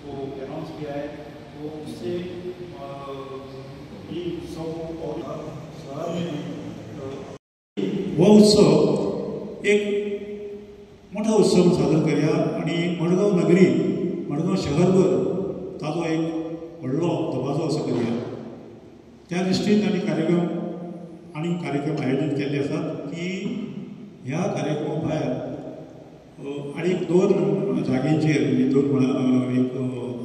उसको अनाउंस किया है। तो उससे ये उत्सव और शहर में हो उत्सव एक मोठो उत्सव सादर करया आनी मडगांव नगरी मडगांव शहरभर ताजो एक व्हडलो दबाजो असो करया। त्या दृश्टीन तांणी कार्यक्रम आनी कार्यक्रम आयोजीत केल्ले आसात की ह्या कार्यक्रमा भायर आनी दोन जाग्यांचेर म्हणजे दोन एक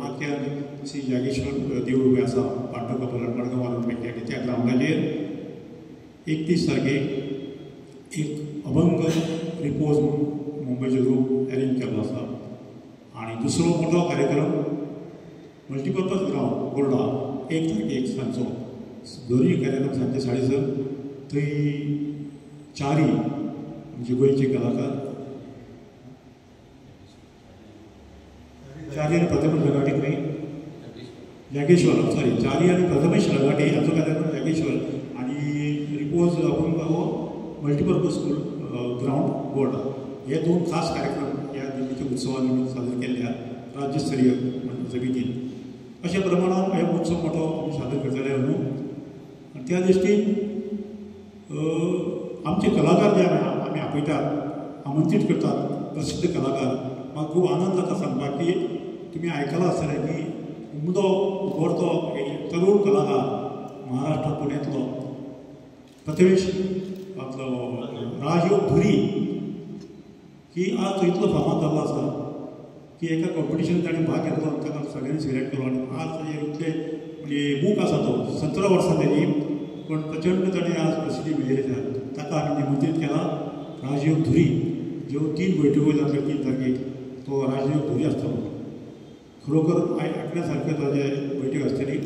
आक्यान श्री जागेश्वर देवूळ उबें आसा पांडव कपल मडगांव आरोग्य त्या ग्रावंडाचेर 31 तारखेक एक अभंग रिपोज म्हणून मुंबयचो ग्रूप अरेंज केल्लो आसा आनी दुसरो मोठो कार्यक्रम मल्टीपर्पज ग्रावंड बोर्डा 1 तारखेक सांजचो दोनूय कार्यक्रम सांजचे 6:30 थंय चारी म्हणजे गोंयचे कलाकार चारी आनी प्रथमेश लगाटी न्ही जागेश्वर सॉरी चारी आनी प्रथमेश लगाटी हाचो कार्यक्रम जागेश्वर आनी रिपोज अभंग हो मल्टीपर्पज स्कूल ग्रावंड बोर्डा हे दोन खास कार्यक्रम ह्या दिल्लीच्या उत्सवा निमित्त सादर केल्ले आहात राज्यस्तरीय समितीन। अशा प्रमाणान हे उत्सव मोठो आमी सादर करतले न्हू आनी त्या दृश्टीन आमचे कलाकार जे आमी आपयतात आमंत्रीत करतात प्रसिद्ध कलाकार म्हाका खूब आनंद जाता सांगपाक की तुमी आयकलां आसतलें की उमदो उबरतो तरूण कलाकार महाराष्ट्र पुण्यांतलो प्रथमेश आपलो राजीव धुरी की आज तो इतलो फामाद जाल्लो आसा की एका कॉम्पिटिशन ताणें भाग घेतलो ताका सगळ्यांनी सिलेक्ट केलो आनी आज ताजेर इतले म्हणजे बूक आसा तो 17 वर्सां तेजी पूण प्रचंड ताणें आज प्रसिद्धी मेळयली आसा। ताका आमी निमंत्रीत केला राजीव धुरी ज्यो 3 बैठको जातल्यो 3 तारखेक तो राजीव धुरी आसतलो खरोखर आयकण्या सारक्यो ताजे बैठक आसतली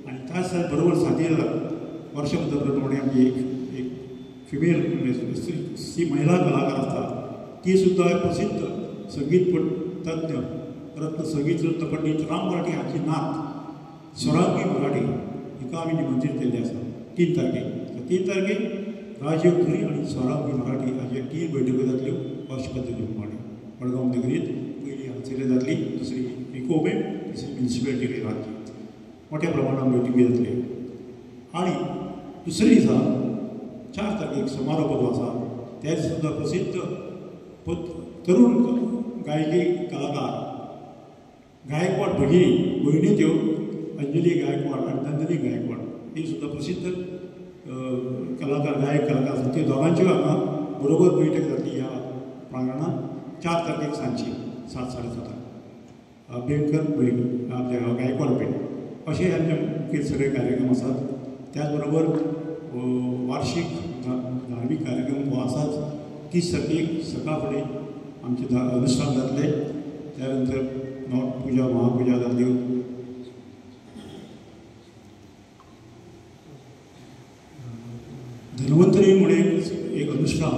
आनी त्याच बरोबर सादीर वर्ष प्रमाणे आमची एक एक फिमेल स्त्री महिला कलाकार आसता ती सुद्दां प्रसिद्ध संगीत तज्ञ रत्न संगीत रत्न पंडित राम मराठी हाची नात स्वरांगी मराठी हिका आमी निमंत्रीत केल्ली आसा 3 तारखेक। 3 तारखेक राजीव धुरी आनी स्वरांगी मराठी हाचे 3 बैठको जातल्यो वर्ष पद्दती प्रमाणे मडगांव नगरींत पयली हांगसरले जातली, दुसरी इकोबे, तिसरी म्युनिसिपेलिटी रातची मोठ्या प्रमाणात बैठकी जातल्यो। आनी दुसरे दिसा 4 तारखेक समारोप आसा त्या दिसा सुद्दां प्रसिद्ध तरुण गायकी कलाकार गायकवाड भगिनी भयणी त्यो अंजली गायकवाड आनी नंदिनी गायकवाड ही सुद्दां प्रसिद्ध कलाकार गायक कलाकार आसा ते दोगांच्यो हांगा बरोबर बैठक जातली ह्या प्रांगणांत 4 तारखेक सांजची 7 साडे 7 अभ्यंकर भयण आपल्या गायकवाड पेठ अशे आमचे मुखेल सगळे कार्यक्रम आसात। त्याच बरोबर वार्षिक धार्मीक कार्यक्रम हो आसाच 30 तारखेक सकाळ फुडें आमचे अनुष्ठान जातले त्यानंतर पूजा महापूजा जातल्यो। धन्वंतरी म्हणून एक अनुष्ठान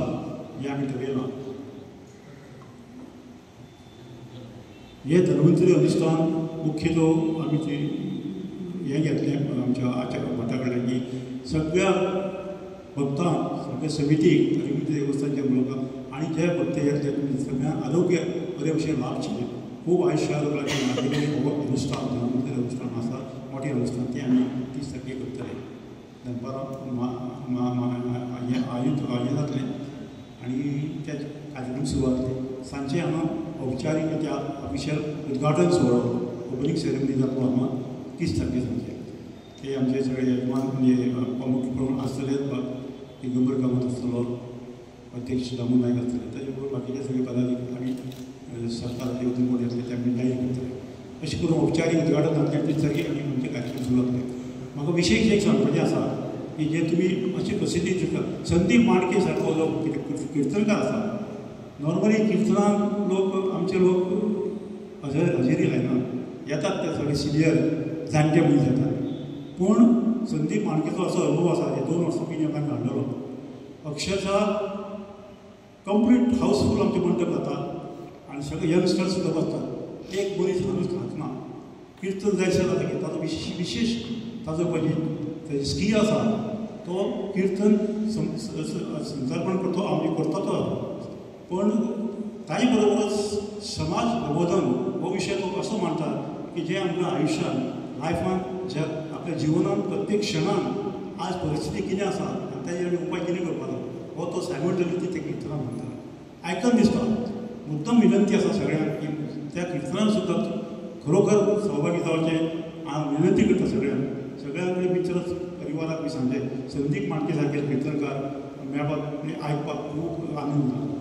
हें आमी ठरयलां। हे धन्वंतरी अनुष्ठान मुख्य जो आमी ते हें घेतलें आमच्या आचार्य भटा कडल्यान की सगळ्या भक्तांक सगळ्या समितीक रवींद्र देवस्थानच्या लोकांक आनी जे भक्त येतले सगळ्यांक आरोग्य बरे भशेन लाभचें खूब आयुश्य हो अनुष्ठान धन्वंतरी अनुष्ठान आसा मोठें अनुष्ठान तें आमी 30 तारखेक करतले। दनपारां हें आयोजन जातलें आनी त्या कार्यक्रम सुरू जातले। सांजचे हांगा औपचारीक त्या ऑफिशियल उद्घाटन सुवाळो ओपनिंग सेरेमनी जातलो हांगा 30 तारखे सांजचे ते आमचे सगळे यजमान म्हणजे मुख्य प्रमाण आसतले दिगंबर कामत आसतलो अध्यक्ष दामू नायक आसतले ताजे बरोबर बाकीचे सगळे पदाधिकारी सरकाराचे वतीन कोण येतले ते आमी जाहीर करतले। अशें करून औपचारीक उद्घाटन जातलें 30 तारखेक आनी आमचे कार्यक्रम सुरू जातले। म्हाका विशेश एक सांगपाचें आसा की जे तुमी अशी प्रसिद्धी संदीप मांडके सारको जो किर्तनकार आसा नॉर्मली किर्तनाक लोक आमचे लोक हजेरी लायना येतात ते सगळे सिनियर जाणटे मनीस येतात पूण संदीप मांडकेचो असो अनुभव आसा हे 2 वर्सां पयलीं आमकां हाडलेलो अक्षरशः कंप्लीट हाऊसफूल आमचें मंडप जाता आनी सगळे यंगस्टर्स सुद्दां बसतात एक मनीस हांगा हांचना कीर्तन जायसर जाता की ताजो विशेष ताजो पळय ताजी स्कील आसा तो कीर्तन संचारपण करतो आमी करता तो पण ताजे बरोबरच समाज प्रबोधन हो विशय तो असो मांडटा की की जें आमकां आयुश्यान लायफान ज्या आपल्या जिवनान प्रत्येक क्षणान आज परिस्थिती कितें आसा आनी ताजेर आमी उपाय कितें करपाचो हो तो सायमल्टेनियसली ते किर्तनां म्हणटा आयकन दिसता. मुद्दम विनंती आसा सगळ्यांक की त्या किर्तनान सुद्दां खरोखर सहभागी जावचें हांव विनंती करता सगळ्यांक. सगळ्यां कडेन मित्र परिवाराक बी सांगचें संदीप माणके सारके किर्तनकार मेळपाक आनी आयकपाक खूब आनंद जाता.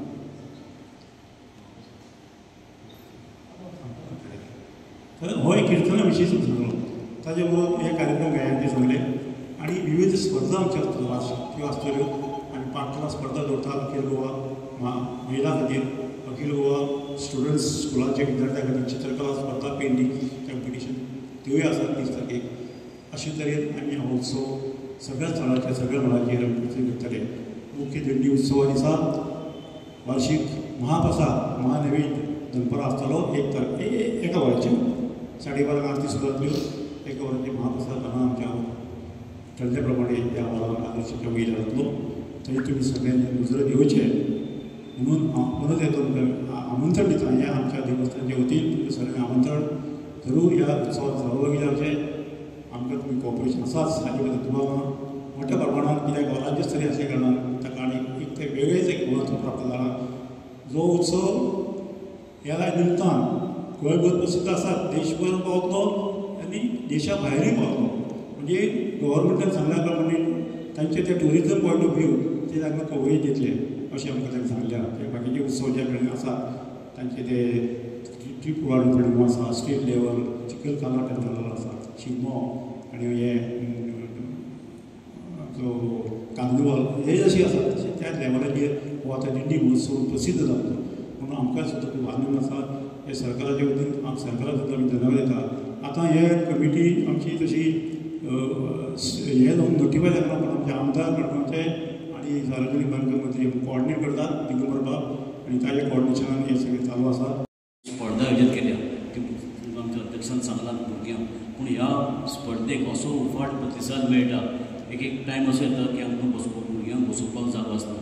तर हो एक किर्तना विशयी सांगलो ताजे बरोबर हे कार्यक्रम गायनाचे सांगले आनी विविध स्पर्धा आमच्यो आसतल्यो त्यो आसतल्यो आनी पाककला स्पर्धा दवरतात अखिल गोवा महिला खातीर, अखिल गोवा स्टुडंट्स स्कुलाच्या विद्यार्थ्यां खातीर चित्रकला स्पर्धा, पेंटींग कॉम्पिटिशन त्योय आसात 30 तारखेक. अशे तरेन आमी हो उत्सव सगळ्या थळाचेर सगळ्या मळाचेर करतले. मुख्य दिंडी उत्सवा दिसा वार्षिक महाप्रसाद महानैवेद्य दनपरां आसतलो 1 तारखेक 1 वरांचेर 12:30 आरती सुरू जातल्यो. 1 वरांचेर महाप्रसाद हांगा आमच्या ठरल्या प्रमाणे ह्या हॉलान आदर्श वयर जातलो. थंय तुमी सगळ्यांनी मुजरत येवचें म्हणून हांव परत येतो तुमकां आमंत्रण दिता. ह्या आमच्या देवस्थानच्या वतीन तुमकां सगळ्यांक आमंत्रण जरूर ह्या उत्सवात सहभागी जावचें. आमकां तुमी कॉपरेशन आसाच हाजे बद्दल दुबाव ना. मोठ्या प्रमाणान कित्याक राज्यस्तरीय आसल्या कारणान ताका आनी एक तें वेगळेंच एक म्हत्व प्राप्त जालां. जो उत्सव ह्या निमतान गोंयभर प्रसिद्ध आसात, देशभर पावतलो आनी देशा भायरूय पावतलो. म्हणजे गव्हर्मेंटान सांगल्या प्रमाणे तांचे ते टुरिजम पॉयंट ऑफ व्यू ते तांकां कवरेज दितले अशें आमकां तांणी सांगल्या. ते बाकीचे उत्सव जे कडेन आसात तांचे ते त्रिपुरारी प्रणव आसा, स्टेट लेवल चिखलकाला टेंपल आसा, शिगमो आनी हे जो कार्निवल हे जशे आसा तशें त्याच लेवलाचेर हो आतां दिंडी महोत्सव प्रसिद्ध जातलो. म्हणून आमकां सुद्दां खूब आनंद आसा. हे सरकाराच्या वतीन आम सरकाराक सुद्दां आमी धन्यवाद दिता. आतां हे कमिटी आमची तशी हे जावन नोटिफाय जातना पण आमचे आमदार मडगांवचे आनी सार्वजनीक बांदकाम मंत्री कोऑर्डिनेट करतात दिगंबर बाब आनी ताजे कोऑर्डिनेशनान हें सगळें चालू आसा. स्पर्धा आयोजीत केल्या ती आमच्या अध्यक्षान सांगलां भुरग्यांक, पूण ह्या स्पर्धेक असो उफाट प्रतिसाद मेळटा. एक एक टायम असो येता की आमकां बसोवपाक भुरग्यांक बसोवपाक जागो आसना.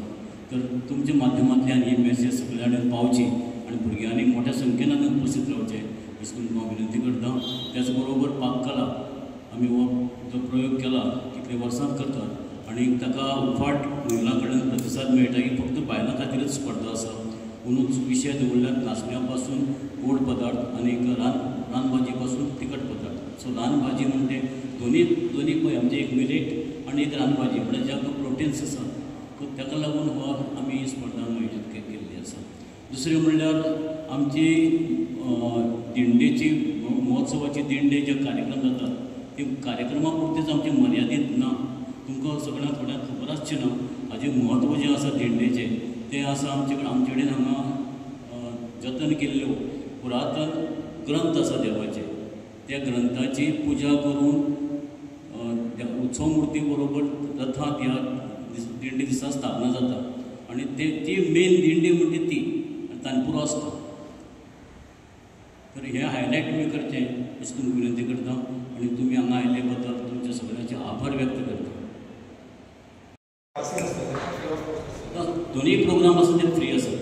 तर तुमच्या माध्यमांतल्यान ही मेसेज सगळ्या कडेन पावची आनी भुरग्यांनी मोठ्या संख्येन हांगा उपस्थीत रावचें अशी तुमकां हांव विनंती करता. त्याच बरोबर पाककला आमी हो जो प्रयोग केला कितले वर्सांत करतात आनी ताका उफाट महिलां कडल्यान प्रतिसाद मेळटा की फक्त बायलां खातीरच स्पर्धा आसा. म्हणून विशय दवरल्यात नाचण्या पासून गोड पदार्थ आनी रानभाजी पासून तिखट पदार्थ. सो रानभाजी म्हणजे दोनी दोनी पळय आमचे एक मिलेट आनी एक रानभाजी म्हळ्यार जाका प्रोटिन्स आसा सो ताका लागून हो आमी ही स्पर्धा आयोजीत केल्ली आसा. दुसरें म्हणल्यार आमची दिंडेची महोत्सवाची दिंडे जे कार्यक्रम जातात ते कार्यक्रमा पुरतेच आमचे मर्यादीत ना. तुमकां सगळ्यांक थोड्यांक खबर आसचें ना हाजें म्हत्व जें आसा दिंडेचें तें आसा आमचे कडेन हांगा जतन केल्ल्यो पुरातन ग्रंथ आसा देवाचे. त्या ग्रंथाची पुजा करून उत्सव मुर्ती बरोबर रथांत ह्या दिंडी दिसा स्थापना जाता आनी ती मेन दिंडी म्हणजे ती आनी तानपुरो आसता. तर हें हायलायट तुमी करचें अशें तुमकां विनंती करता आनी तुमी हांगा आयिल्ले बद्दल तुमच्या सगळ्यांचे आभार व्यक्त करता. दोनूय प्रोग्राम आसा ते फ्री आसा.